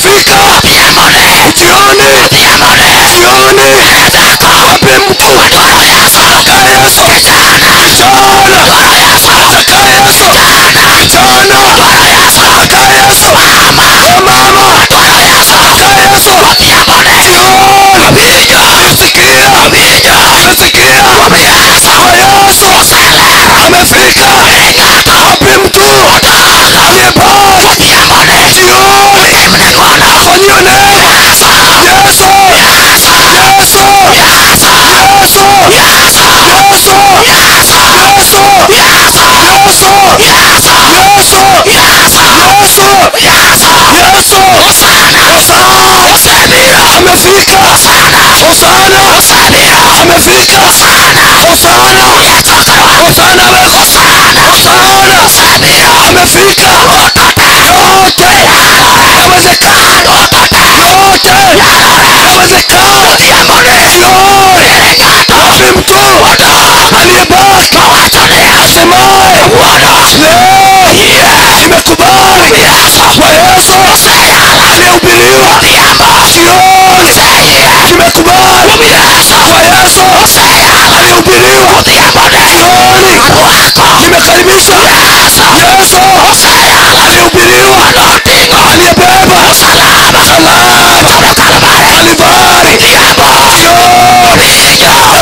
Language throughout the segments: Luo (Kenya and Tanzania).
Amefika. Jioni. Jioni. Wapi mtu atakaye Yesu? Kijana atakaye Yesu. Kijana atakaye Yesu. Mama atakaye Yesu. Jioni. Nimesikia. Nimesikia. Kwa Yesu amefika. Wapi mtu aliyebaki? Jioni. Afanyiwe neema. Yesu. Yesu. Yesu. Yesu. Yesu. Yesu. Yesu. Yesu. Yesu. Hosana. Amefika. Hosana. Amefika. Hosana. Hosana. Hosana. Amefika. Yote yawezekana. Yote yawezekana. Jioni. Wapi mtu aliyebaki asemaye leo nimekubali kwa Yesu aliyehubiriwa? Jioni nimekubali kwa Yesu aliyehubiriwa. Jioni nimekaribisha Yesu aliyehubiriwa, aliyebeba msalaba Kalvari. Jioni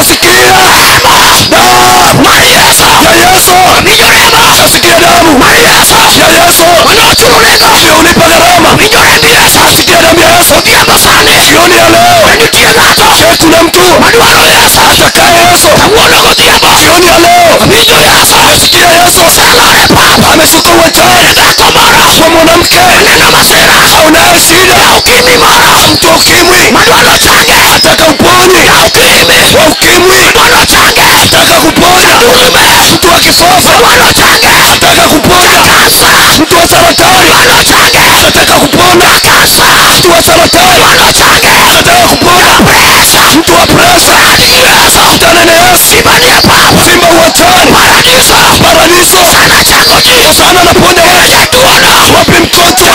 nasikia damu ya Yesu, nasikia damu ya Yesu iliyolipa gharama. Nasikia damu ya Yesu. Jioni ya leo, je, kuna mtu atakaye Yesu? Jioni ya leo nasikia Yesu ameshuka uwanjani kwa mwanamke unaye shida, mtu wa ukimwi ataka uponye, wa ukimwi ataka kuponya, mtu wa kifafa ataka kuponya, mtu wa saratani ataka kupona, mtu wa saratani ataka kupona, mtu wa presha kutana na Yesu. Simba uwanjani, paradiso. Hosana anaponya watu. Wapi mgonjwa?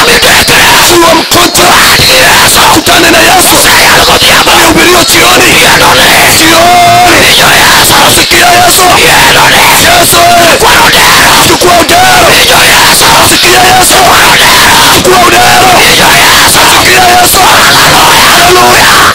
Huwa mgonjwa kutane na Yesu alihubiriwa jioni. Jioni nasikia Yesu. Yesu chukua udaro. Nasikia Yesu chukua udaro. Nasikia Yesu. Haleluya.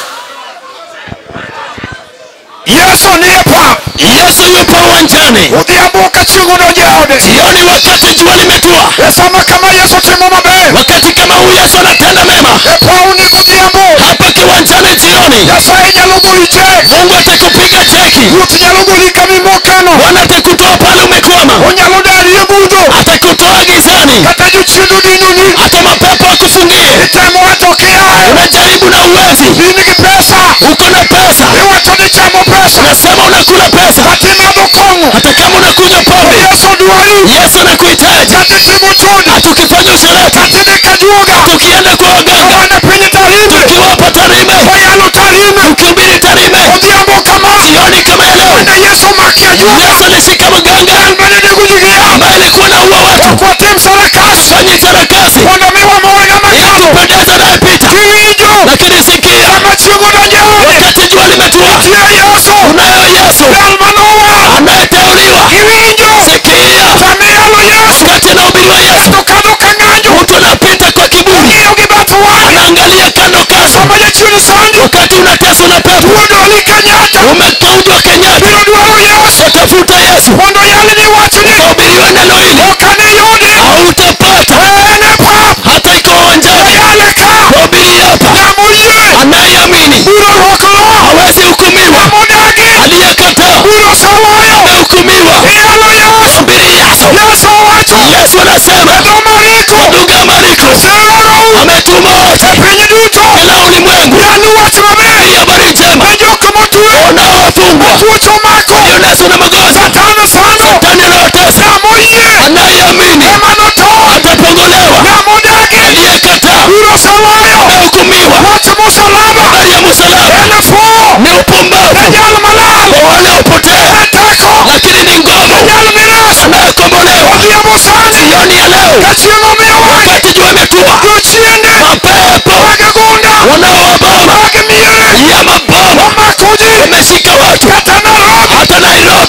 Yesu ni pap. Yesu yupo uwanjani. Odhiambo ka chieng' odonjo e ode. Jioni wakati jua limetua. E sama kama Yesu timo maber. Wakati kama huu Yesu anatenda mema. E pawni godhiambo. Hapa kiwanjani jioni. Nyasaye nyalo goli chek. Mungu atakupiga cheki. Ruoth nyalo goli kamimokeno. Bwana atakutoa pale umekwama. Onyalo dari e mudho. Atakutoa gizani. Kata jochien odinoni. Hata mapepo akufungie. Itemo wacho kiaye. Unajaribu na uwezi. In gi pesa. Uko na pesa. Iwacho ni chamo pesa. Unasema unakula pesa. Kata imadho kong'o. Hata kama unakunywa pombe. Yesu dwari. Yesu anakuhitaji. Kata itimo chode. Hata ukifanya usherati. Kata idhi ka juoga. Hata ukienda kwa waganga. Wan e piny Tarime. Tukiwa hapa Tarime. Wayalo Tarime. Tukihubiri Tarime. Odhiambo kama. Jioni kama ya leo. Mane Yesu omaki ajuoga. Yesu alishika mganga Jal mane nego ji gi yath. ambaye alikuwa anaua watu. Ok watim sarakasi. Tufanye sarakasi Mondo mi wamor ng'ama ili kalo. tupendeze anayepita. Kiwinjo. Lakini sikia, Sama chieng' odonjo e ode. wakati jua limetua, Nitie Yesu. kunayo Yesu Jal manowar. anayeteuliwa. Kiwinjo. Sikia, Sama iyalo Yesu. wakati anahubiriwa Yesu, Ng'ato kadho ka ng'anjo. mtu anapita kwa kiburi, Ong'iyo gi bath wang'e. anaangalia kando kando. Sama jachien sandi. Wakati unateswa na pepo, Tuo doli Kenyatta. umetunzwa Kenyatta, Biro dwaro Yesu. utafuta Yesu, Mondo oyalni wachni. utahubiriwa neno hili, Ok aniyudi. hautapata En e pap. hata iko uwanjani. Oyale ka. Wahubiri hapa, Ng'ama oyie. anayeamini Bura ok lo. hawezi hukumiwa. Ng'ama odagi. Aliyekataa Bura oseloyo. amehukumiwa. Iyalo Yesu. Hubiri Yesu. Yesu owacho. Yesu anasema E dho Mariko. kwa lugha ya Mariko, Aseorou ametuma watu e piny duto. kila ulimwengu Yal wach maber. hii habari njema Ne jok motwe. wanaofungwa, Tuoche omako. walionaswa na magonjwa, Satan sando. Shetani anawatesa. Ng'ama oyie. Anayeamini Ema notony. atapongolewa. Ng'ama odagi. Aliyekataa Bura oseloyo. amehukumiwa. Wach musalaba. Habari ya msalaba En fuwo. ni upumbavu Ne jal malal. kwa wanaopotea, En teko. lakini ni nguvu Jal mireso. anayekombolewa. Odhiambo sani. Jioni ya leo, Ka chieng' omiyo wang'e. wakati jua imetua, Jochiende. mapepo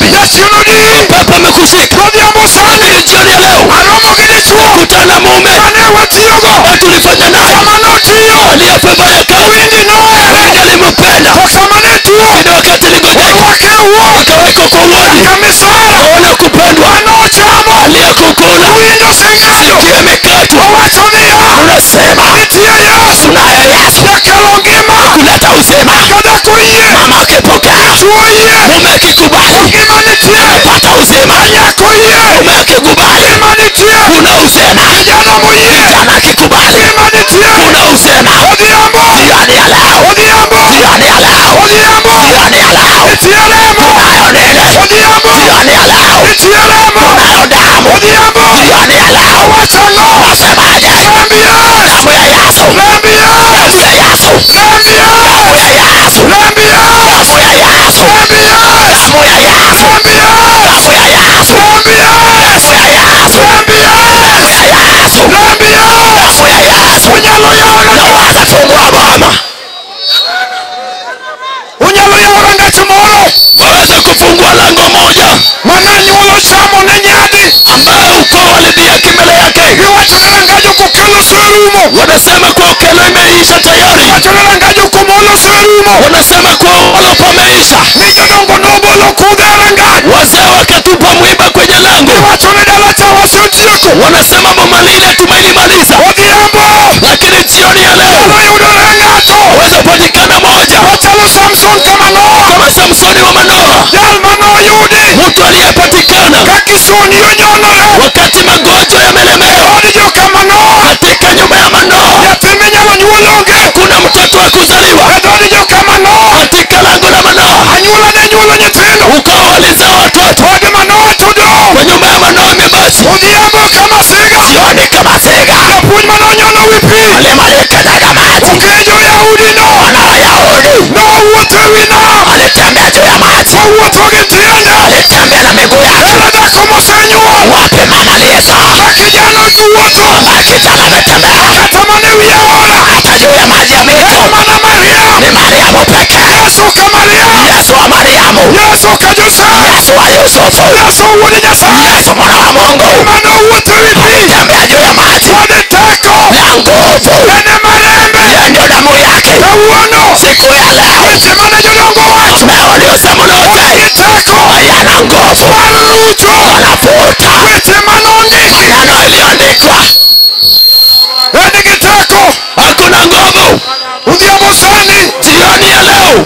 dhambi, Jachien odiyi. Pepo amekushika. Godhiambo sani. Lakini jioni ya leo Aromo gi dichuo. kutana na mume Mane watiyogo. ambaye tulifanya naye, Sama notiyo. aliyefanya kazi, Windy nohere. wengi alimpenda, To sama ne tuo. lakini wakati aligojeka Orwake e ward. akawekwa kwa wodi, Kamisara. kaona kupendwa, Manochamo. aliyekukula Winjo oseng'ado. sikio imekatwa. Owacho niya. Unasema Nitie Yesu. tunaye Yesu Jakelo ngima. kuleta uzima. Ka dhako oyie. Mama akipokea, Chuo oyie. mume akikubali, Ngima nitie. pata uzima. Nyako oyie. Mume akikubali, Ngima nitie. kuna uzima. Kijana moyie. Kijana akikubali, Ngima nitie. kuna uzima. Odhiambo. Jioni ya leo, Odhiambo. jioni ya leo, Odhiambo. jioni ya leo, Nitie remo. kunayo nini? Odhiambo. Jioni ya leo, Nitie remo. kunayo damu. Odhiambo. Jioni ya leo, Owacho ang'o? wasemaje? Remb Yesu. Damu ya Yesu, Remb Yesu. damu ya Yesu, Remb Yesu. damu ya Yesu, Remb Yesu. damu ya Yesu, Remb Yesu. damu ya Yesu, Remb Yesu. damu ya Yesu, Remb Yesu. damu ya Yesu, Remb Yesu. damu ya Yesu, Remb Yesu. damu ya Yesu. Unyalo yawo rangach. Naweza fungua boma, Unyalo yawo rangach moro. waweza kufungua lango moja Mana anyuola ochamo ne nyadi. ambayo ukoo walidhihaki mbele yake. Giwacho ni rangaj ok okel oserumo. Wanasema kuwa Okello imeisha tayari, Giwacho ni rangaj ok omol oserumo. wanasema kuwa Olopo ameisha. Ni jodongo nobolo kudho e rangach. Wazee wakatupa mwiba kwenye lango, Giwacho ni dala cha wasetieko. wanasema boma lile tumeilimaliza. Odhiambo. Lakini jioni ya leo Nyalo yudore ng'ato. waweza patikana moja Machalo Samson kama Noa. kama Samsoni wa Manoa, Jal manoyudi. mtu aliyepatikana Ka kisoni onyonore. wakati magonjwa yamelemewa Od joka Manoa. katika nyumba ya Manoa. Nyathi minyalo nyuol onge. Kuna mtoto wa kuzaliwa E dhood joka Manoa. katika lango la Manoa. Anyuola ne nyuolo nyithindo. Ukoo walizaa watoto Od Manoa to dong'. kwa nyumba ya Manoa imebaki Odhiambo kama siga. jioni kama sega. Japuonj manonyono wi pi. Mwalimu aliyekanyaga maji Okenjo Yahudi no. wana Wayahudi Nowuotho e wi nam. alitembea juu ya maji, Owuotho gi tiende. alitembea na miguu yake. Ere dhako mosenyuol. Wapi mama aliyezaa Ka kijana owuotho. ambaye kijana ametembea Kata mana e wi aora. hata juu ya maji ya En mito? mana Mariam. Ni Mariamu pekee, Yesu ka Mariam. Yesu wa Mariamu, Yesu ka Josef. Yesu wa Yusufu, Yesu wuod Nyasaye. Yesu mwana wa Mungu Manowuotho e wi pi. alitembea juu ya maji Kod teko. na nguvu. En ema rembe. Yeye ndio damu yake. Kawuono. Siku ya leo Weche mane jodongo wacho. ambayo waliosema Gi wote teko. hayana nguvu, Mar rucho. wanafuta Weche manondiki. maneno iliyoandikwa. En gi teko. Hakuna nguvu. Odhiambo sani. Jioni ya leo,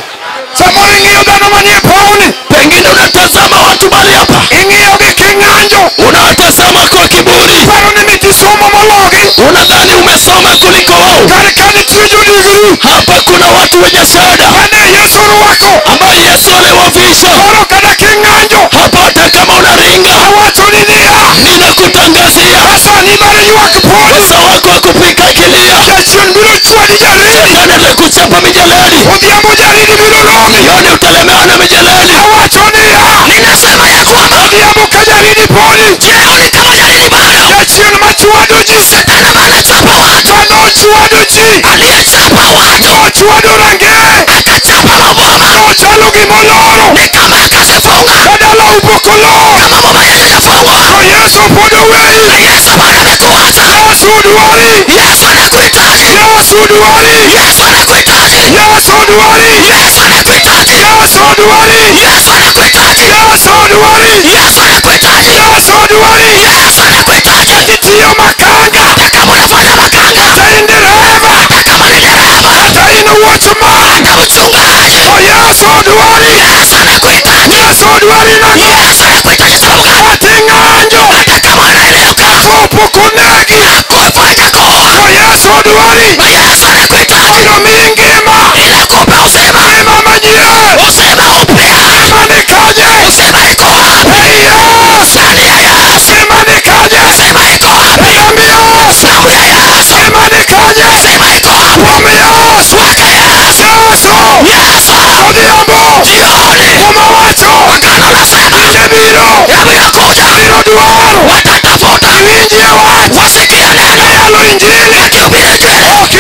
Samoro ing'iyo dhano manie pawni. pengine unatazama watu mahali hapa, Ing'iyogi king'anjo. unawatazama kwa kiburi, Iparo ni miti somo mologi. unadhani umesoma kuliko wao. Kar ka nitie jodigri. Hapa kuna watu wenye shahada Mane Yesu orwako. ambayo Yesu aliwavisha. Koro kata king'anjo. Hapa hata kama unaringa, Awachoni niya. ninakutangazia Ka sani mar ywak podi. uso wako wa kupika kilia, Jachien biro chwadi jaridi. shetani atakuchapa mijeledi, Odhiambo jaridi biro romi. jioni utalemewa na mijeledi. Awacho niya. Ninasema ya kwamba Odhiambo ka jaridi podi. jioni kama jaridi bado, Jachien machwado ji. shetani ambaye anachapa watu, Manochwado ji. aliyechapa watu Nochwado rangeye. akachapa maboma, Nochalo gimoloro. ni kama akazifunga, Ka dalau pok olor. kama boma haijafungwa, To Yesu pod oweyi. na Yesu bado amekuacha. Yesu dwari. Yesu anakuhitaji, Yesu dwari. Yesu anakuhitaji, Yesu dwari. Yesu anakuhitaji, Yesu dwari. Yesu anakuhitaji, Yesu dwari. Yesu anakuhitaji, Yesu dwari. Yesu anakuhitaji. Itiyo makanga. Hata kama unafanya makanga, Kata in dereva. hata kama ni dereva, Kata in watchman. hata mchungaji, To Yesu dwari. Yesu anakuhitaji, Yesu dwari nang'o? Yesu anakuhitaji. Sababu gani? Kata ing'anjo. Hata kama unainuka, Tho pok onegi. kufa hajakuua, To Yesu dwari. na Yesu anakuhitaji Mondo omiyi ngima. ili akupe uzima, Ngima manyien. uzima upya. Ngima ni kanye? Uzima iko wapi? Ei Yesu. Ndani ya Yesu. Ngima ni kanye? Uzima iko wapi? Remb Yesu. Damu ya Yesu. Ngima ni kanye? Uzima iko wapi? Kuom Yesu. Kwake Yesu. Yesu. Yesu. Odhiambo. Jioni Muma wacho. agano lasema Kinde biro. yaliyokuja Biro dwaro. watatafuta Iwinjie wach. wasikie neno Iyalo injili. wakihubiri Injili Ok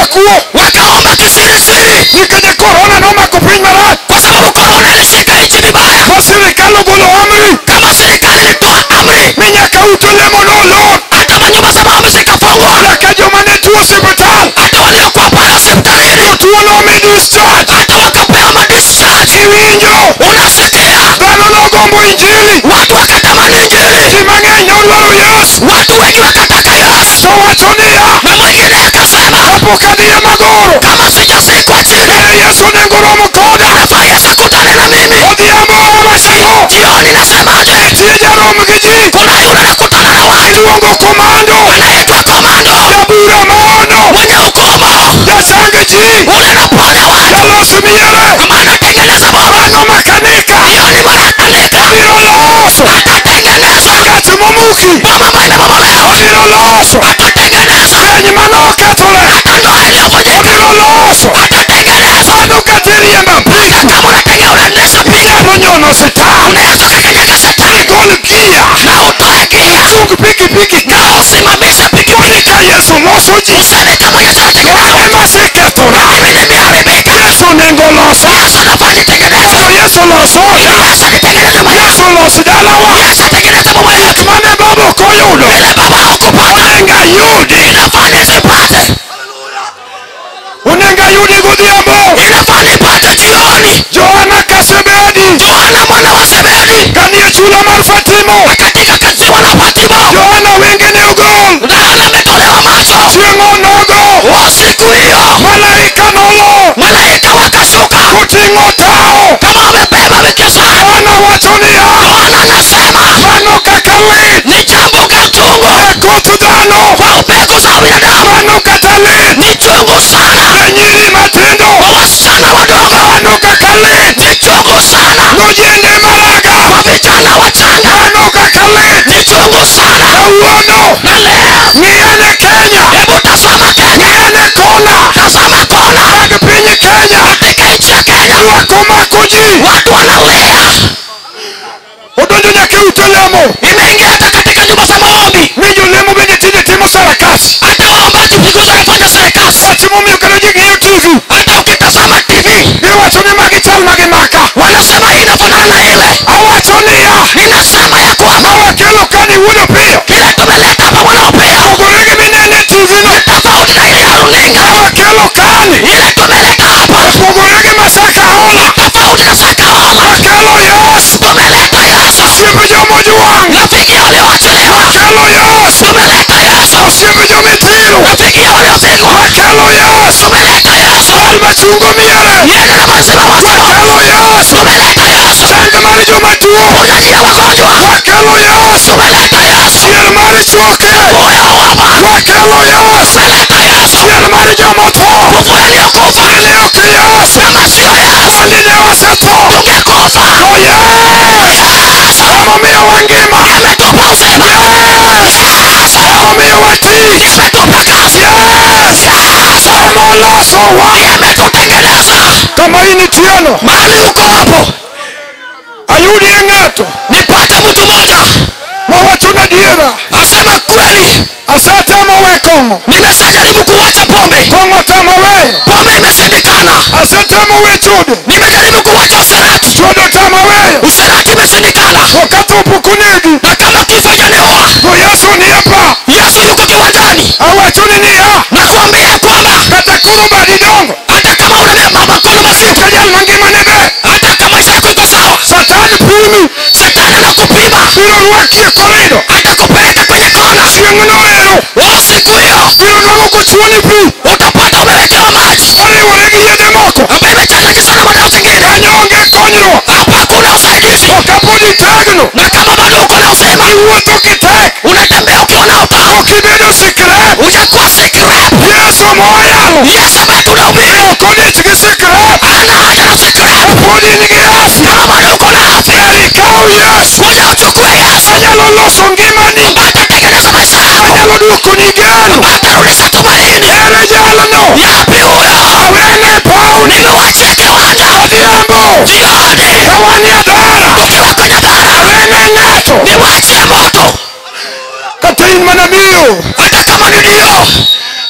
makuo. Wakaomba kisirisiri. Nikech korona nomako piny marach. Kwa sababu korona ilishika nchi vibaya. Ma sirikal ogolo amri. Kama serikali ilitoa amri. Ni nyaka ute lemo nolor. Hata manyumba za maombi zikafungwa. Nyaka joma ne tuo osiptal. Hata waliokuwa pale hospitalini. Jotuo nomi discharge. Hata wakapewa madischarge. Iwinjo. Unasikia? Dhano nogombo injili. Watu wakatamani injili. Ji mang'eny nodwaro Yesu. Watu wengi wakataka Yesu. To wacho niya. Na mwingine akasema, Kapok adhi e magoro. kama sijazikwa chini, Ere Yesu onego romo koda. nafaa Yesu akutane na mimi. Odhiambo awacho. Jioni nasemaje? Nitie jarom gi ji. Kuna yule anakutana na watu Iluongo komando. anaitwa komando, Jabura maono. mwenye hukumu, Jachang ji. ule anaponya watu, Jalos miere. ama anatengeneza boma. Mano makanika. Hiyo ni mwanakanisa, Obiro loso. atatengeneza Ng'at momuki. boma ambayo imebomolewa, Obiro loso. atatengeneza Keny manokethore. hata ndoa iliyovunjika, Obiro loso. atatengeneza. Mano kata iriembo apiko. Hata kama unatengeneza unaendesha piga, Inyalo nyono satan. unaweza ukakanyaga shetani Igol gia. na utoe gia Chung pikipiki na usimamishe pikipiki, ka Yesu loso ji. useme kama Yesu anatengeneza An ema asekethora. mimi nimeharibika. Yesu onego losa. Yesu anafaa nitengeneze. Mondo Yesu los oda. Yesu atengeneze maisha. Yesu los dalawa. Yesu atengeneze boma yetu. Mane baba ok oyudo. Vile baba hakupata, Onego ayudi. inafaa nisipate, Onego ayudi godhiambo. inafaa nipate jioni. Johana Kasebedi. Yohana mwana wa Zebedi Kanie chula mar Fatimo. katika kaziwa la Patimo, Johana wengene ogol. Yohana ametolewa macho. Chieng' onogo. Wa siku hiyo Malaika nolor. malaika wakashuka Koting'o tawo. kama wamebeba vikesa. Yohana wacho niya. Yohana anasema Mano kaka lit. ni jambo gachungu E koth dhano. kwa mbegu za binadamu, Mano kata lit. ni chungu sana Ne nyiri matindo. kwa wasichana wadogo, Mano kaka lit. ni chungu sana Nojende maraga. kwa vijana wachanga, Mano kaka lit. ni chungu sana. Kawuono. Na leo Ng'iyane Kenya. hebu tazama Kenya, Ng'iyane kona. tazama kona Mag piny Kenya. katika nchi ya Kenya, Ywak omako ji. watu wanalia, Odonjo nyaka e ute lemo. imeingia hata katika nyumba za maombi, Mi jolemo bende tinde timo sarakasi. hata waombaji siku hizi wanafanya sarakasi. Wach momiyo kata ji ng'iyo TV. Hata ukitazama TV Iwacho ni magi chal magi maka. wanasema hii inafanana na ile. Awacho niya. Ninasema ya kwamba Mawakelo kani wuod Opiyo. kile tumeleta hapa mwana Opiyo Pogore gi minene e TV no. ni tofauti na ile ya runinga. Mawakelo kani. Ile tumeleta hapa Pogore gi Masaka Hola. tofauti na Sakahola. Wakelo Yesu. Tumeleta Yesu, Osiepe jomojwang'. rafiki walioachiliwa. Wakelo Yesu. Tumeleta Yesu, Osiepe jomithiro. rafiki waliopigwa. Wakelo Yesu. Tumeleta Yesu, Jal machungo miere. yeye na mazima watu. Wakelo Yesu. Tumeleta Yesu, Chang mar jomatuo. ponyaji ya wagonjwa. Wakelo Yesu. Tumeleta Yesu, Chier mar choke. moyo wa wama. Wakelo Yesu. Tumeleta Yesu, Chier mar jomotho. kufua yaliyokufa. Ne ok Yesu. Kama sio Yesu Dine wasetho. tungekufa. To Yesu. Yesu Emomiyo wangima. ametupa uzima. Yesu. Yesu Emomiyo watich. ametupa kazi. Yesu. Yesu Emolosowa. ametutengeneza. Kama initieno. Mahali uko hapo, Ayudie ng'ato nipate mtu mmoja mawacho nadiera. asema kweli, Asetemo we kong'o. nimeshajaribu kuwacha pombe, Kong'o tama weyo. pombe imeshindikana. Asetemo we chode. Nimejaribu kuwacha usherati, Chode tama weyo. usherati imeshindikana. To ka tho pok onegi. Na kama kifo hajaniua, To Yesu nie pa. Yesu yuko kiwanjani. Awachoni niya. Nakuambia kwamba Kata koro badi dongo. hata kama una makono mazito, Ka jal mangimane ber. hata kama maisha yako iko sawa, Satan pimi. shetani anakupima, Biro rwaki e korido. atakupeleka kwenye kona. Chieng'no ero. Wa siku hiyo Biro nwang'o kochuoni pi. utapata umewekewa maji Oriwore gi yedhe moko. ambayo imechanganyishwa na madawa zingine. Kanyo onge konyruok. Hapa hakuna usaidizi, To kapod itegno. na kama bado uko na uzima, Iwuotho kitek. unatembea ukiwa na utamu, Ok ibedo sikrep. hujakuwa sikrep. Yesu moyalo. Yesu ambaye tunahubiri Ok odich gi sikrep. hana haja na sikrep. Pod in gi afya. Kama bado uko na afya, Ber ikaw Yesu. kuja uchukue Yesu Anyalo loso ngimani. ambaye atatengeneza maisha yako, Anyalo duokoni geno. ambaye atarudisha tumaini. Ere jalno. Yapi huyo? Awene pauni. Nimewachia kiwanja Odhiambo. jioni, Ka wan e dhara. tukiwa kwenye dhara, Awene ng'ato. nimwachie moto, Kata in mana miyo. hata kama ni ndio.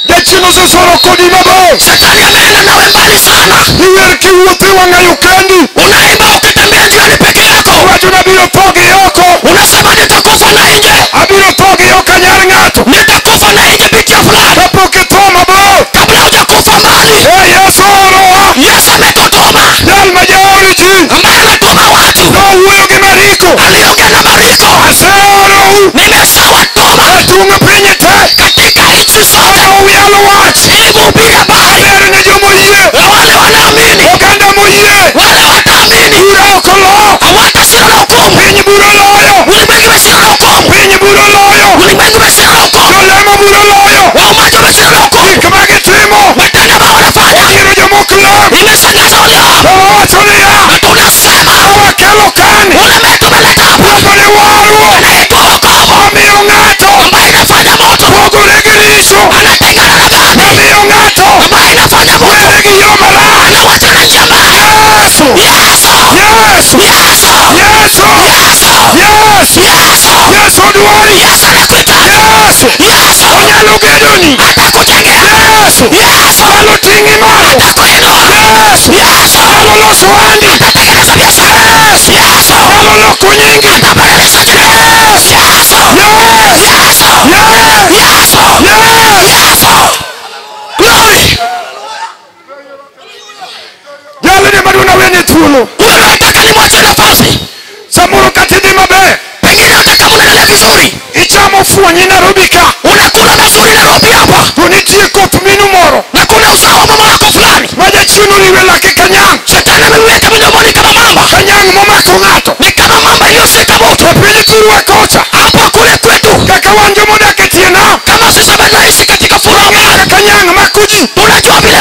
Jachien osesoro kodi mabor. Shetani ameenda nawe mbali sana. Iwer kiwuotho e wang'ayo kendi. Unaimba ukitembea njiani peke yako. Iwacho ni abiro tho gi oko. Unasema nitakufa na nje. Abiro tho gi ok anyar ng'ato. Nitakufa na nje binti fulani. Kapok itho mabor. Kabla hujakufa mbali. Ee Yesu oorowa. Yesu ametutuma. Jal ma jaor ji. Ambaye anatuma watu. Nowuoyo gi Mariko. Aliongea na Mariko. Aseorou. Nimeshawatuma. E tung' piny te. Katika nchi zote. Mondo uyal wach. Ili muhubiri habari. Maber ne jomoyie. Na wale wanaamini. Oganda moyie. Wale wataamini. Bura ok olo. Hawatashinda na hukumu. Piny bura loyo. Ulimwengu umeshinda na hukumu. Piny bura loyo. Ulimwengu umeshinda na hukumu. Jolemo bura loyo. Waumaji wameshinda na hukumu. Gik ma gitimo. Matendo ambayo wanafanya. Onyiro jomok lam. Imeshangaza waliopo. To wawacho niya. Na tunasema. Wakelo kani. Ule ambaye tumeleta hapa. Luongo ni warruok. Anaitwa wokovu. Omiyo ng'ato. Ambaye inafanya mtu. Pogore gi richo. Anatengana na dhambi. Omiyo ng'ato. Ambaye inafanya mtu. Were gi yo marach. Anawacha na njia mbaya. Yesu. Yesu. Yesu. Yesu. Yesu. Yesu. Yesu. Yesu. Yesu dwari. Yesu anakuhitaji. Yesu. Yesu. Onyalo gedoni. Atakujengea. Yesu. Yesu. Nyalo ting'i malo. Atakuinua. Yesu. Yesu. Nyalo loso ohandi. Atatengeneza biashara. Yesu. Yesu. Nyalo loko nyingi. Atabadilisha jina. Yesu. Yesu. Yesu. Yesu. Yesu. Yesu. Yesu. Yesu. Glory. Jalni maduong' awene thuolo. Huyo nataka nimwachie nafasi. Samoro kata idhi maber. Pengine hata kama unaendelea vizuri, Ichamo fuonyi Nairobi ka. unakula mazuri Nairobi hapa, To nitie koth minu moro. na kuna uzao wa mama yako fulani. Ma jachien oriwe lake ka nyang'. Shetani amemweka midomoni kama mamba, Ka nyang' momako ng'ato. ni kama mamba iliyoshika moto. To piny thurwa kocha. Hapa kule kwetu, Kaka wan jomodak e tie nam. kama sisi ambaye tunaishi katika furaha bahari, Kaka nyang' mako ji. tunajua vile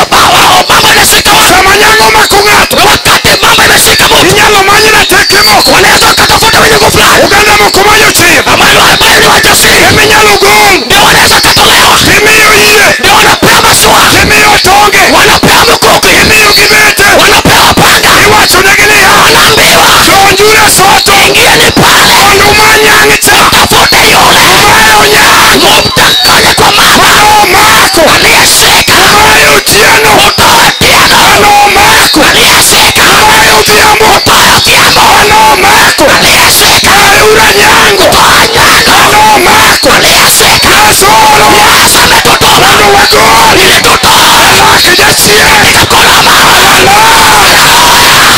mamba inashika watu, Sama nyang' omako ng'ato. na wakati mamba imeshika moto, Inyalo many rateke moko. wanaweza wakatafuta wenye nguvu fulani Oganda moko majochir. ambayo ni wajasiri, Eminyalo gol. ndio wanaweza katolewa, Timiyo yie. ndio wanapewa mashua, Timiyo tonge. wanapewa mikuki, Imiyo gi bete. wanapewa panga, Iwachonegi niya. wanaambiwa Donjuru e soto. ingieni pale, Mondo umany nyang' cha. tafute yule Umayo nyang'. mumtakanye kwa mama Manomako. aliyeshika, Umayo otieno. utoe tiano, Manomako. aliyeshika, Umayo odhiambo. utoe odhiambo, Manomako. aliyeshika, Aura nyango. toa nyango, Manomako. aliyeshika. Yesu oorowa. Yesu ametutuma Mondo wagol. ili tutoe Lak jachien. katika mkono wa mama. Haleluya.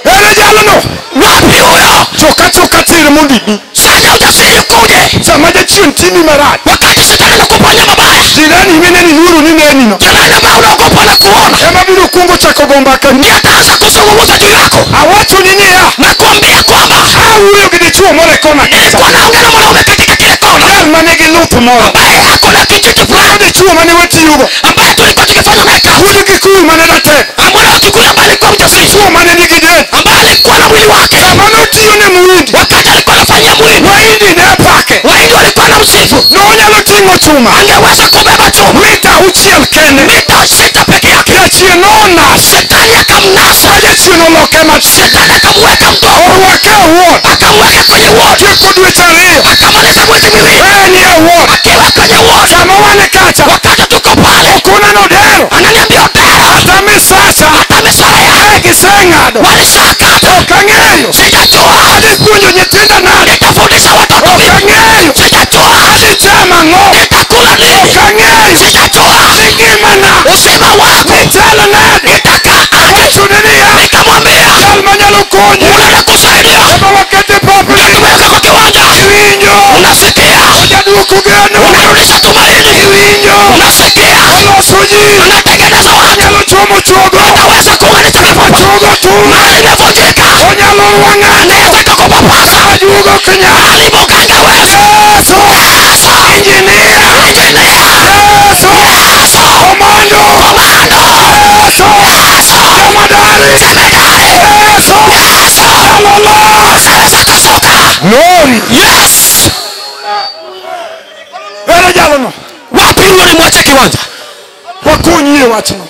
Ere jalno. Wapi huyo? Choka choka chir mondo ibi. Sanya ujasiri ukuje, Sama jachien timi marach. wakati shetani anakuponya mabaya, Jirani mineni luoro ni neni no. jirani ambaye unaogopa na kuona Ema biro kuongo chako go mbaka ni. ndiye ataanza kuzungumza juu yako Awachoni niya. na kuambia kwamba Awuoyo gi dichuo moro e kona kacha. nilikuwa naongea na mwanaume katika kile kona Jal manigi luth moro. ambaye ako na kijiti fulani Dichuo mane watiyogo. ambaye tulikuwa tukifanya naye kazi, Wuod Kikuyu mane ratego. mwana wa Kikuyu ambaye alikuwa mjasiri, Dichuo mane nigi del. ambaye alikuwa na mwili wake. Sama notiyo ne Muhindi. Wakati alikuwa anafanyia mwili, Wahindi ne pake. Wahindi walikuwa na msifu, Nonyalo ting'o chuma. angeweza kubeba chuma Mita auchiel kende. mita 6 peke yake. Jachien nonase. Shetani akamnasa, Ma jachien oloke matin. shetani akamweka mdogo, Orwake e ward. akamweka kwenye ward, Tieko dweche ariyo. akamaliza mwezi miwili En e ward. akiwa kwenye ward. Sama wan e kacha. Wakati tuko pale, Okona nodero. ananiambia Odero, Kata misacha. hata mishahara yake Ne giseng'ado. walishakata, Ok ang'eyo. sijajua Adhi puonjo nyithinda nade. nitafundisha watoto Ok vipi, ang'eyo. sijajua Adhi chamo ang'o. nitakula Ok nini, ang'eyo. sijajua Ni ngimana. uzima wangu Chalo nade. itakaa aje. Awachone niya. Nikamwambia Jal manyalo konyi. yule anakusaidia, Ema wakete ndio popni. tumeweka kwa kiwanja, Iwinjo. unasikia, Ojaduoko geno. unarudisha tumaini, Iwinjo. unasikia, Oloso ji. anatengeneza watu, Onyalo chomo chogo. ataweza kuunganisha mifupa Chogo tur. mahali imevunjika, Onyalo rwa ng'ato. anaweza kukupapasa Ajuogo ok nyal. mahali muganga wewe. Yesu. Yesu, Injinia. injinia, Yesu. Yesu, Komando. komando, Yesu. Yesu, Jemadari. jemedari, Yesu. Yesu, Alolo. anaweza kushuka. Glory. Yes, Ere jalno. wapi huyo? Nimwache kiwanja, Wakonyi e wachno.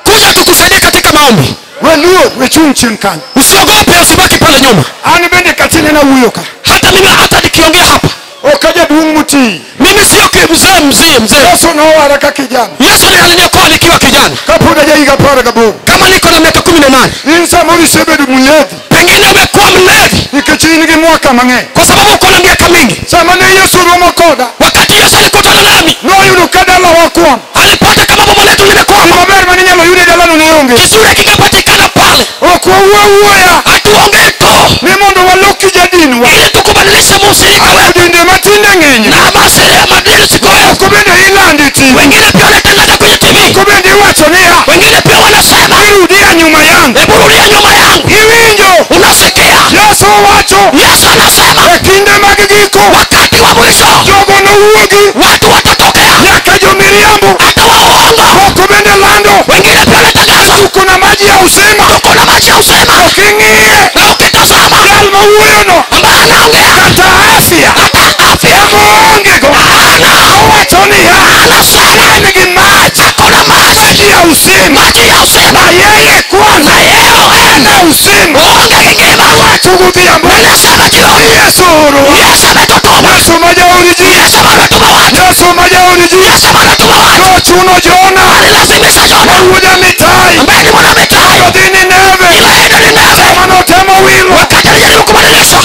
kuja tukusaidie katika maombi. We luor, we chung' chien kanyo. Usiogope, usibaki pale nyuma. An bende katinena wuoyo ka. Hata mimi, hata nikiongea hapa, Ok ajaduong' moti. Mimi sio mzee mzee mzee. Yesu nowara ka kijana. Yesu aliniokoa nikiwa kijana. Kapod aja higa 18. Kama niko na miaka 18. In samoro isebedo mlevi. Pengine umekuwa mlevi. Nikech in gi mwaka mang'eny. Kwa sababu uko na miaka mingi. Sama ne Yesu romo koda. Wakati Yesu alikutana nami. Noyudo ka dalawa okwamo. Alipata kama boma letu limekwama. Gima ber mane inyalo yud e dalano ne onge. Kizuri kingepatikana pale. Ok wawuo awuoya. Hatuongei tu. Ni mondo waloki jadinwa. Ili tukubadilishe mshirika wetu. Dinde matinde ng'eny. Na masere madini siku hiyo. Moko bende ilando e TV. Wengine pia wanatangaza kwenye TV. Moko bende iwacho niya. Wengine pia wanasema. Irudia nyuma yangu. Hebu rudia nyuma yangu. Iwinjo. Unasikia? Yesu wacho. Yesu anasema. E kinde mag giko. Wakati wa mwisho. Jogo nowuogi. Watu watatokea. Nyaka jomiriambo. Hata waongo. Moko bende lando. Wengine pia wanatangaza. Tuko na maji ya uzima. Tuko na maji ya uzima. Uking'iye. Na ukitazama. Jal mawuoyono. Ambaye anaongea. Kata afya. Hata afya. Ema oongego. Hana. Owacho niya. Anasema. En gi mach. Ako na maji. Maji ya uzima. Maji ya uzima. Na yeye kwanza. Na yeye Ana uzima. Oonge gi ngima. Owacho godhiambo. Na nasema jioni. Yesu oorowa. Yesu ametutuma. Yesu ma jaor ji. Yesu anatuma watu. Yesu ma jaor ji. Yesu anatuma watu. Nochuno Jona. Alilazimisha Jona. Ma wuod Amitai. Ambaye ni mwana Amitai. Odhi Nineve. Ili aende Nineve. Sama notemo wilo. Wakati alijaribu kubadilisha.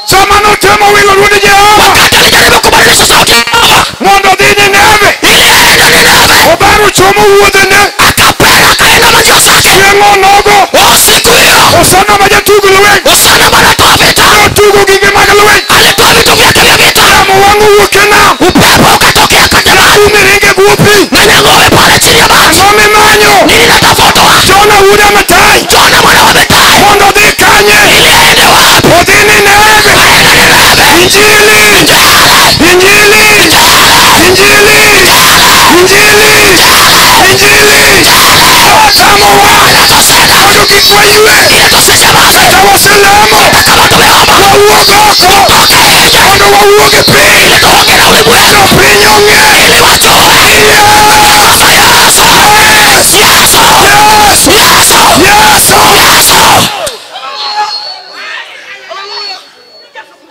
Sama notemo wilo dwond Jehova. Wakati alijaribu kubadilisha sauti ya Jehova. Mondo odhi Nineve. Ili aende Nineve. Obaro chomo wuodhene. Akapera akaenda na njia zake. Chieng' onogo. Usiku hiyo. Osana ma jatug lweny. Osana mwanatoa vita. Notugo gige mag lweny. Alitoa vitu vyake vya vita. Yamo wang' owuok e nam. Upepo ukatokea katika maji. Umi ringo e bwo pi. Na nyang'owe pale chini ya maji. Ang'o mimanyo? Nini natafutwa? Jona wuod Amitai. Jona mwana wa Amitai. Mondo odhi kanye? Ili aende wapi? Odhi Nineve. Aende Nineve. Injili. Injili. Injili. Injili. Injili. Injili. Injili. Injili. Otamowa. Anatosema. Mondo kik waywe. Ili tusinyamaze. Kata waselemo. Hata kama tumeomba. Wawuog oko. Tutoke nje. Mondo wawuog e piny. Ili tuongee na ulimwengu. Mondo piny ong'e. Ili wajue. Yes. Yesu. Yes. Yesu. Yes. Yesu. Yesu. Yesu.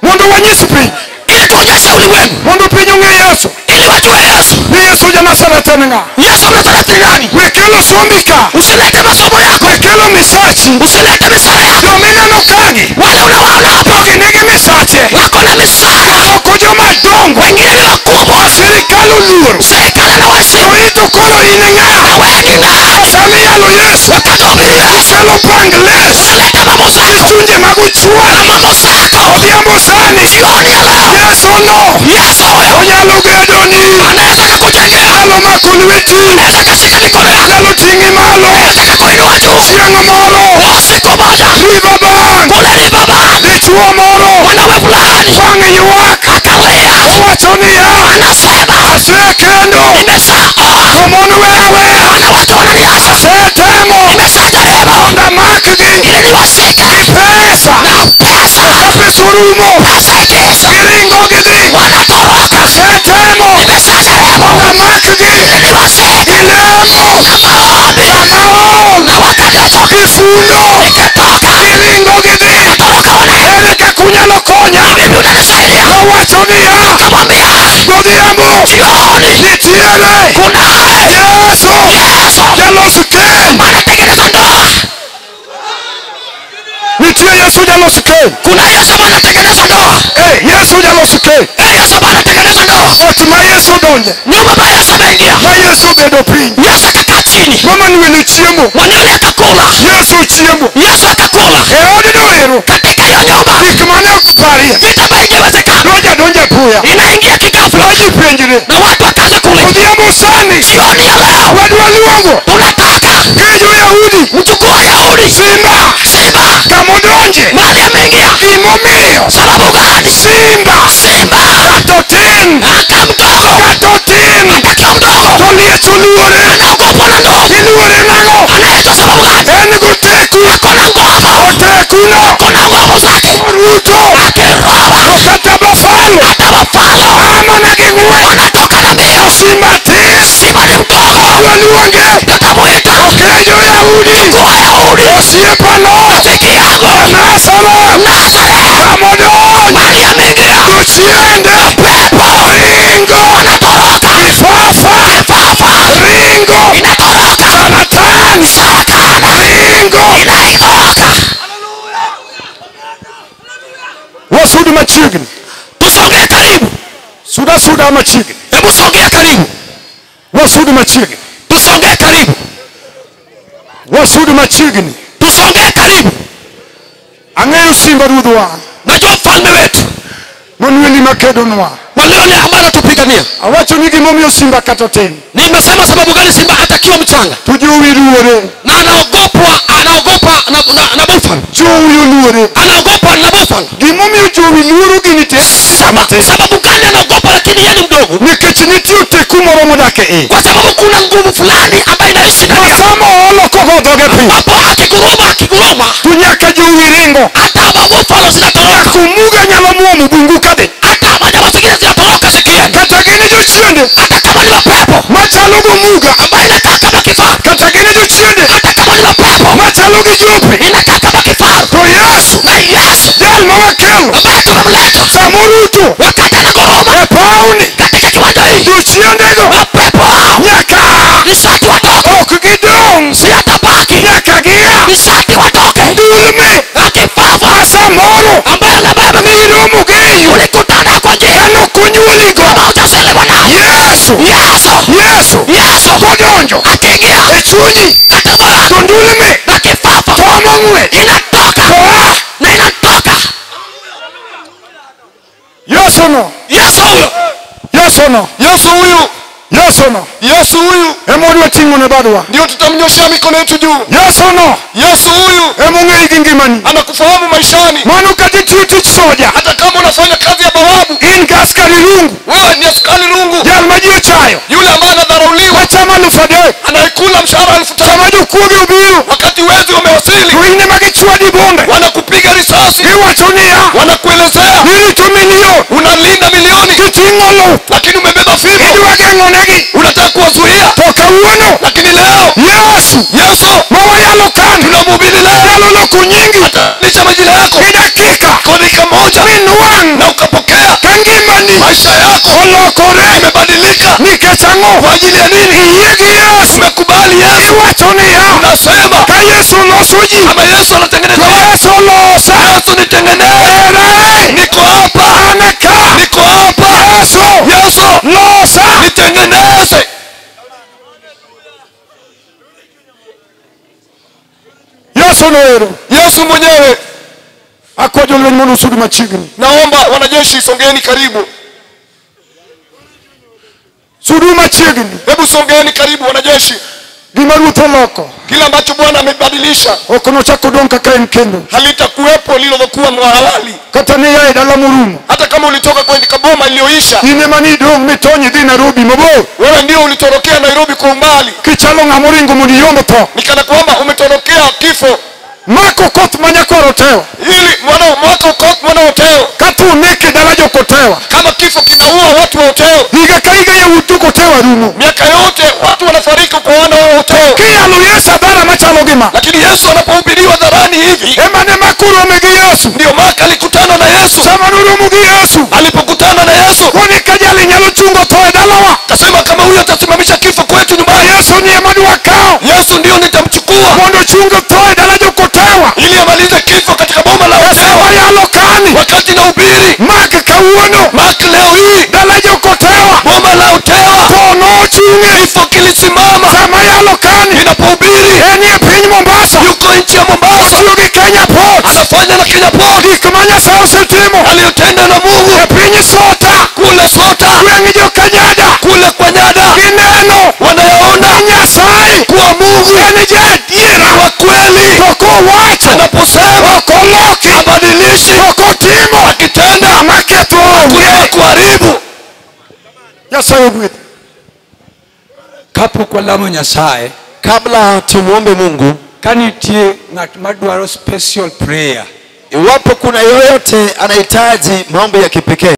Mondo wanyis piny. Ili tuonyeshe ulimwengu. Mondo piny ong'e Yesu. Ili wajue Yesu. Ni Yesu ja Nazareth en ng'a? Yesu Nazareth ni nani? We kelo sombi ka. Usilete masomo yako. We kelo misachi. Usilete misara yako. Jomineno kagi. Wale unawaona hapa. Jogi nigi misache. Wako na misara. Moko joma dongo. Wengine ni wakubwa. Sirikal oluoro. Serikali na waheshimu. To in to koro in ng'a? Na wewe ni nani? Sama iyalo Yesu. Wakati wahubiri Yesu. Ikelo pang les. Unaleta mambo zako. Chunje mag Na uchwala. mambo zako. Odhiambo sani. Jioni ya leo. Yesu no. Yesu huyo. Onyalo gedoni. Anaweza kukujengea. Nyalo mako lweti. Anaweza kashika mikono yako. Nyalo ting'i malo. Anaweza kukuinua juu. Chieng' moro. Siku moja. Riverbank. Kule Riverbank. Dichuo moro. Mwanaume fulani. Wang'e ywak. Akalia. Owacho niya. Anasema. Asekendo. Nimeshaoa. To mon weya weya. Wanawake wananiacha. Asetemo. Nimeshajaribu. Mondo amakgi. Ili niwashike. Pesa. Na pesa. Ka pesa orumo. Pesa ikiisha. Giringo gidhi. Wanatoroka. Asetemo. Nimeshajaribu. Mondo amakgi. Ili niwashike. Gi lemo. Na maombi. Sama aol. Na wakati nachoka. Gi fundo. Nikitoka. Giringo gidhi. Wanatoroka wanaenda. Ere kaka unyalo konya? Vipi utanisaidia? Nowacho niya. Akamwambia. Godhiambo. Jioni. Nitiere. Kunaye. Yesu. Yesu. Jalos keny. Anatengeneza ndoa. Nitie Yesu jalos keny. Kuna Yesu ambaye anatengeneza ndoa. Eh, Yesu jalos keny. Eh, Yesu ambaye anatengeneza ndoa. Ot ma Yesu donje. Nyumba ambayo Yesu ameingia. Ma Yesu obedo piny. Yesu akakaa chini. Mama nwelo chiemo. Mwenyewe akakula. Yesu chiemo. Yesu akakula. E odno ero. Katika hiyo nyumba. Gik mane ok parie. Vitu ambavyo ingewezekana. Donja donja apoya. Inaingia kighafla. Ma ji penjre. Na watu wakaanza kuuliza. Odhiambo sani. Jioni ya leo. Wadwa luongo. Tunataka Kejo Yahudi. mchukue Wayahudi. Simba. Simba. Kamodonje. Mahali ameingia. Gimomiyo. Sababu gani? Simba. Simba. Kata otin. Hata mdogo. Kata otin. Hata kiwa mdogo. To liech oluore. Anaogopwa na ndovu. Iluore nang'o? Anaitwa sababu gani? En goteku. Ako na nguvu. Otekuno. Ako na nguvu zake. Oruto. Akiroba. To kata buffalo. Hata buffalo. A mana gi ng'wech. Wanatoka na mbio. Simba tin. Simba ni mdogo. Waluonge. Tutamuita. Okejo Yahudi. Chukua Wayahudi. Osiepano. Rafiki yangu. Nazareth. Nazareth. Kamodonjo Mahali ameingia, jochiende pepo ringo, wanatoroka, kifafa kifafa ringo, inatoroka, saratani saratani ringo. inaitoroka. Wasudi machiegni, Tusogee karibu, suda suda machiegni, hebu sogea karibu, wasudi machiegni, tusogee karibu, wasudi machiegni. tusogee karibu. Ang'eyo simba ruodhwa Najua mfalme wetu nonweli makedonwa. walio ambaye anatupigania. Awacho ni gimomiyo simba kata tin Nimesema sababu gani simba atakiwa mchanga to jowi luore, na anaogopwa, anaogopa na buffalo, jowi oluore. anaogopa na buffalo. Gimomiyo jowi luoro gini te Sababu gani anaogopa? Lakini yeye ni mdogo, nikech nitie oteku moro modak e iye. kwa sababu kuna nguvu fulani ambayo inaishi ndani Ma yake, sama oolo kogo dhoge piny ambapo akiguruma, akiguruma to nyaka jowi ringo. hata mabuffalo zinatoroka, Kumuga nyalo muomo bungu kadhi, hata wanyama zingine zinatoroka zikienda, kata gin jochiende hata kama ni mapepo machalo gomuga, ambayo inakaa kama kifaru, kata gin jochiende hata kama ni mapepo machalo gi jope. inakaa kama kifaru. To Yesu Na Yesu jal mawakelo ambaye tumemleta, samoruto wakati anaguruma e pawni, katika kiwanja hii, jochiendego mapepo hao nyaka ni sharti watoke, ok gidong', si atabaki, nyaka gia ni sharti watoke. Ndulme Na kifafa samoro ambaye anabeba niromo gi eyo ulikutana kwa njia kanokonyuoligo. kama hujazaliwa naye. Yesu Yesu, Yesu Yesu kodonjo akiingia e chunyi katika moyo to wako ndulme na kifafa tomo ng'wech inatoka to a na inatoka. Yesu no, Yesu huyo, Yesu no, Yesu huyu, Yesu no Yesu huyu ema wadwa ting'o ne badwa. ndio tutamnyoshea mikono yetu juu. Yesu no Yesu huyu ema ong'eyi gi ngimani. anakufahamu maishani, Mano kata itiyo tich soja, hata kama unafanya kazi ya bawabu, in gi askari rungu, wewe ni askari rungu, jal ma ji ochayo, yule ambaye anadharauliwa, machamo 3000, anayekula mshahara 5000, sama jokuoge obiro wakati wezi wamewasili, to in ema gichwadi bunde, wanakupiga risasi, giwacho niya wanakuelezea nirito milion unalinda milioni, titing'o luth, lakini umebeba fimbo, idwa geng'onegi. unataka kuwazuia. To kawuono Lakini leo Yesu Yesu mawayalo kani tunamhubiri leo, nyalo loko nyingi atabadilisha majina yako gi dakika kwa dakika moja, minwang' na ukapokea ka ngimani maisha yako olokore. imebadilika. Nikech ang'o? Kwa ajili ya nini? Iyie gi Yesu. Umekubali Yesu, Iwacho niya unasema ka Yesu loso ji kama Yesu anatengeneza to watu, Yesu losa. Yesu nitengeneze, Ere niko hapa, an ka niko hapa, Yesu Yesu losa. nitengeneze. Yesu noero. Yesu mwenyewe. Akwa jolweny mondo usud machiegni. Naomba wanajeshi, songeeni karibu, Sudu machiegni. hebu songeeni karibu wanajeshi. Gima ruoth oloko Kile ambacho Bwana amebadilisha ok nochak odong' kaka en kendo. halitakuwepo lililokuwa awali. Kata ne ia e dala morumo, Hata kama ulitoka kwenye kaboma iliyoisha, in ema nidong' mitony idhi Nairobi mabor wewe ndio ulitorokea Nairobi kwa umbali, kichalo ng'ama oringo mondo iyomb tho. ni kana kwamba umetorokea kifo, Mako koth ma nyakwar otewa ili mwana mwaka uko mwana Oteo, ka thuon nek e dala jokotewa. kama kifo kinaua watu wa Oteo, Higa ka higa yawuot jokotewa rumo. miaka yote watu wanafariki kwa wana wa Oteo. Kiyalo Yesu hadhara machalo gi ma Lakini Yesu anapohubiriwa hadharani hivi, ema ne Mako orome gi Yesu. ndio Marka alikutana na Yesu. Sama noromo gi Yesu, Alipokutana na Yesu koni ka jali nyalo chungo tho e dalawa, akasema, kama huyo atasimamisha kifo kwetu nyumbani, Yesu ni ema dwa kawo Yesu ndio nitamchukua mondo ochung tho e dala jokotewa. ili amalize kifo katika boma la Oteo. Sama yalo kani Wakati nahubiri Mak kawuono Mark leo hii dala jokotewa boma la Otewa tho nochung'e. kifo kilisimama. Sama yalo kani Ninapohubiri enie piny Mombasa, yuko nchi ya Mombasa, otiyo gi Kenya Port, anafanya na Kenya Port gik ma Nyasaye osetimo aliyotenda na Mungu e piny Sota, kule Sota, gweng' Jokanyada kule kwa Nyada, gineno wanayaona ni Nyasaye kuwa Mungu en jaadiera, wa kweli. to kowacho Anaposema ok oloki, habadilishi, to kotimo akitenda ng'ama ketho onge. hakuna kuharibu. Nyasaye ogwedhi. Kapok walamo Nyasaye, Kabla tumuombe Mungu, ka nitie ng'at madwaro special prayer, iwapo kuna yoyote anahitaji maombi ya kipekee,